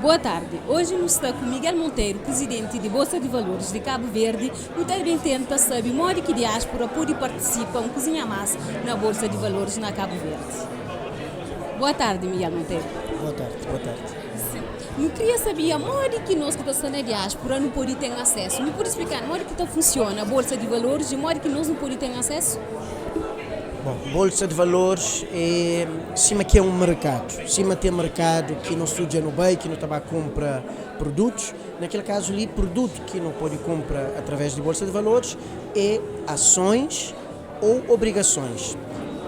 Boa tarde. Hoje nu sta ku Miguel Monteiro, presidente di Bolsa de Valores de Cabo Verde. Nu ta ben tenta sabe modi ki diáspora pode partisipa un kuzinha más na Bolsa de Valores na Cabo Verde. Boa tarde, Miguel Monteiro. Boa tarde, boa tarde. Sim. Nu kria sabia modi ki nos ki ta sta na diáspora nu pode ten asesu. Nu pode splika modi ki ta funsiona Bolsa de Valores e modi ki nos nu pode ten asesu? Bom, Bolsa de Valores é sima ki é um merkadu. Sima ten merkadu ki nos tudu dja nu bai, ki nu ta ba kunpra produtus. Na kel kazu li, produtu ki nu pode kunpra através di Bolsa de Valores é asons ou obrigasons.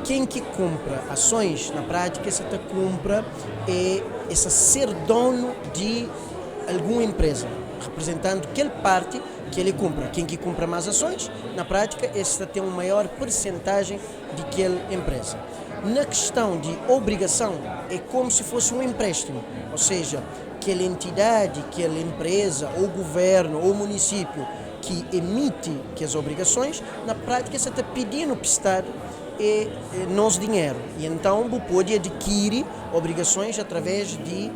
Ken ki kunpra asons, na prátika e sa ta kunpra é e sa ser donu di algun enpreza, reprezentandu kel parti ki el e kunpra. Ken ki kunpra más asons, na prátika e sta ten un maior persentajen di kel enpreza. Na kistãu di obrigason, é komu si fosi un enpréstimu, ou seja, kel entidadi, kel enpreza, ou guvernu, ou munisípiu ki emiti kes obrigasons, na prátika e sa ta pidi-nu pistadu é nos dinheru. I entãu bu pode adikiri obrigasons através di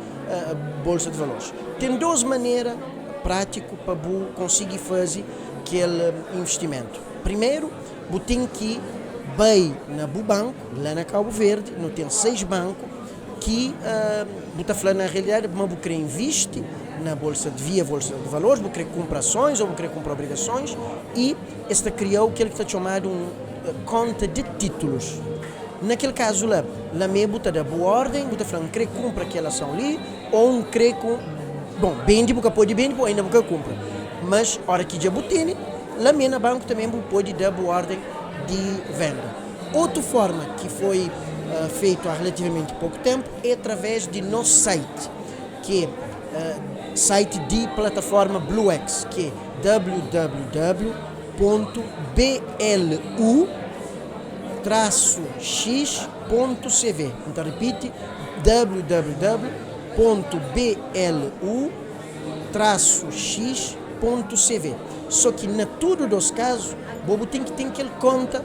bolsa di valores. Ten dos manera prátiku pa bu konsigi faze kel investimentu. Primeru, bu ten ki bai na bu banku, la na Kabu Verdi nu ten 6 banku ki bu ta fla na realidadi ma bu kre invisti na bolsa di via bolsa di valores, bu kre kunpra asons o bu kre kunpra obrigasons i es ta kriau kel ki ta txomadu un konta di titulus. Na kel kazu la, la me bu ta da bu orden, bu ta fla N kre kunpra kel ason li o N kre ku, bon, bende bu ka pode bende bu ainda bu ka kunpra, mas ora ki dja bu tene, la me na banku tanbe bu pode da bu orden di venda. Otu forma ki foi feitu há relativamenti poku tenpu é através di nos site, ki é site di plataforma BlueX, ki é www pontu blu trasu x pontu cv. N ta ripiti, www pontu blu trasu x pontu cv. So ki na tudu dos kazu, bo bu ten ki ten kel konta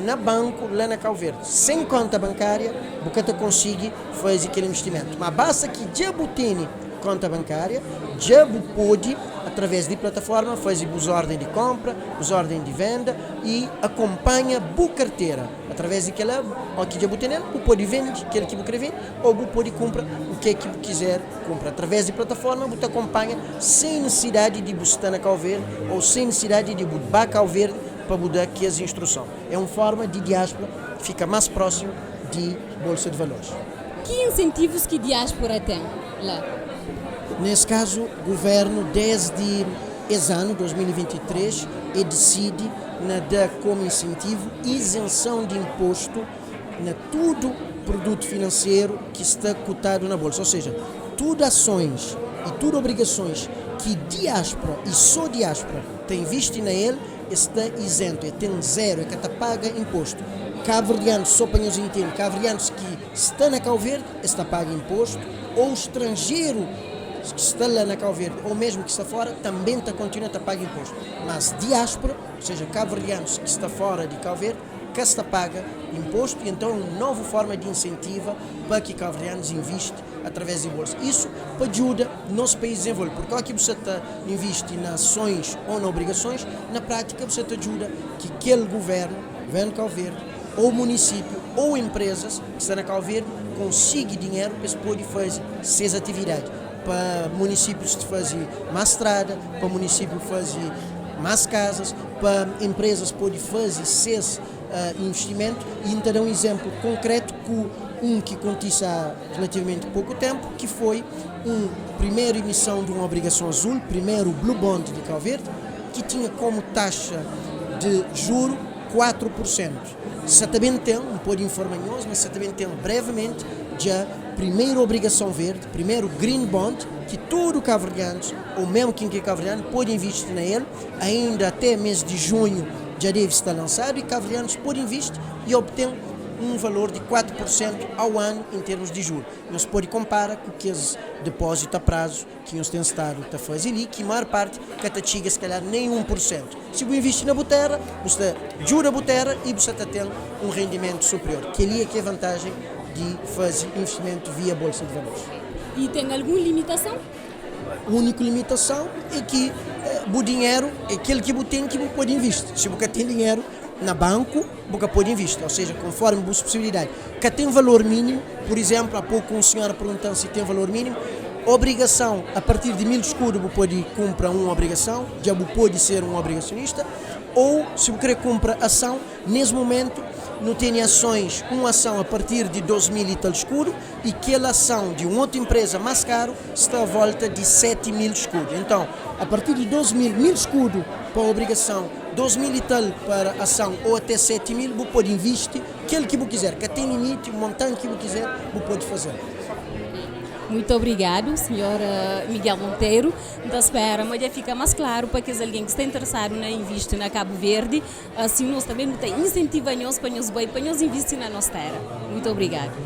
na banku la na Kau Verdi. Sen konta bankaria, bu ka ta konsigi faze kel investimentu. Ma basta ki dja bu tene konta bankaria, dja bu pode, atraves di plataforma, faze bus orden di konpra, bus orden di venda i akonpanha bu kartera. Atraves di kela, o ki dja bu tenel, bu pode vende kel ki bu kre vende o bu pode kunpra u ke ki bu kizer kunpra. Atraves di plataforma bu ta akonpanha sen nesidadi di bu sta na Kau Verdi o sen nesidadi di bu ba Kau Verdi pa bu da kes instruson. É un forma di diáspora fika más prósimu di Bolsa di Valores. Ki insentivus ki diáspora ten la? Nes kazu, Guvernu desdi es anu, 2023, e disidi na da komu insentivu izenson di inpostu na tudu produtu finanseru ki sta kotadu na bolsa, ou seja, tudu asons i tudu obrigasons ki diáspora i so diáspora ta invisti na el, e sta izentu, e ten zeru, e ka ta paga inpostu. Kabuverdianus, so pa nhos intende, kabuverdianus ki sta na Kau Verdi, es ta paga inpostu, ou stranjeru ki sta la na Kau Verdi, ou mesmu ki sta fora, tanben ta kontinua ta paga inpostu. Mas diáspora, ou seja, kabuverdianus ki sta fora di Kau Verdi, ka sta paga inpostu, i enton é un novu forma di insentiva pa ki kabuverdianus invisti através di bolsa. Isu pa djuda nos país dizenvolve, purki óki bu sa ta invisti na asons ô na obrigasons, na prátika bu sa ta djuda ki kel guvernu, guvernu di Kau Verdi, ô munisípiu, ô enprezas ki sta na Kau Verdi konsigi dinheru pa es pode faze ses atividadi, pa munisípius faze más strada, pa munisípiu faze más kazas, pa enprezas pode faze ses investimentu. I N ta da un izénplu konkrétu ku un ki kontise há relativamenti poku ténpu, ki foi un primeru emison di un obrigason azul, primeru Blue Bond di Kau Verdi, ki tinha komu taxa di juru 4 pur sentu. Sa ta ben ten, N pode informa nhos, ma sa ta ben ten brevementi dja primeru obrigason verdi, primeru Green Bond, ki tudu kaverdianus, ou memu ken ki é kaverdianu, pode invisti na el, ainda até mes di junhu dja debe sta lansadu, i kaverdianus pode invisti i obten un valor di 4 pur sentu au anu en termus di juru. Nhos pode konpara ku kes depózitu a prazu ki nhos ten stadu ta faze li, ki maior parti ka ta txiga se kalhar nen 1 pur sentu. Si bu invisti na bu téra, bu sta djuda bu téra i bu sta ta ten un rendimentu superior. Kel-li é ki é vantajen di faze investimentu via bolsa di valores. E ten algun limitason? Úniku limitason é ki bu dinheru é kel ki bu ten ki bu pode invisti. Si bu ka ten dinheru na banku, bu ka pode invisti. Ou seja, konformi bus posibilidadi. Ka ten valor mínimu. Pur izénplu, há poku un sinhora pergunta-m si ten valor mínimu. Obrigason, a partir di 1000 skudu bu pode kunpra un obrigason, dja bu pode ser un obrigasionista. Ou, si bu kre kunpra ason, nes mumentu nu tene asons, un ason a partir di 2000 i tal skudu, i kel ason di un otu inpreza más karu sta a volta di 7000 skudu. Enton, a partir di 2000, 1000 skudu pa obrigason, 2000 i tal para ason ou até 7000, bu pode invisti kel ki bu kizer. Ka ten limiti, montanti ki bu kizer, bu pode fazel. Muito obrigadu, Sinhor Miguel Monteiro. N ta spera ma dja fika más klaru pa kes algen ki sta interesadu na invisti na Kabu Verdi. Asin, nos tanbe nu ta insentiva nhos pa nhos bai pa nhos invisti na nos téra. Muito obrigadu.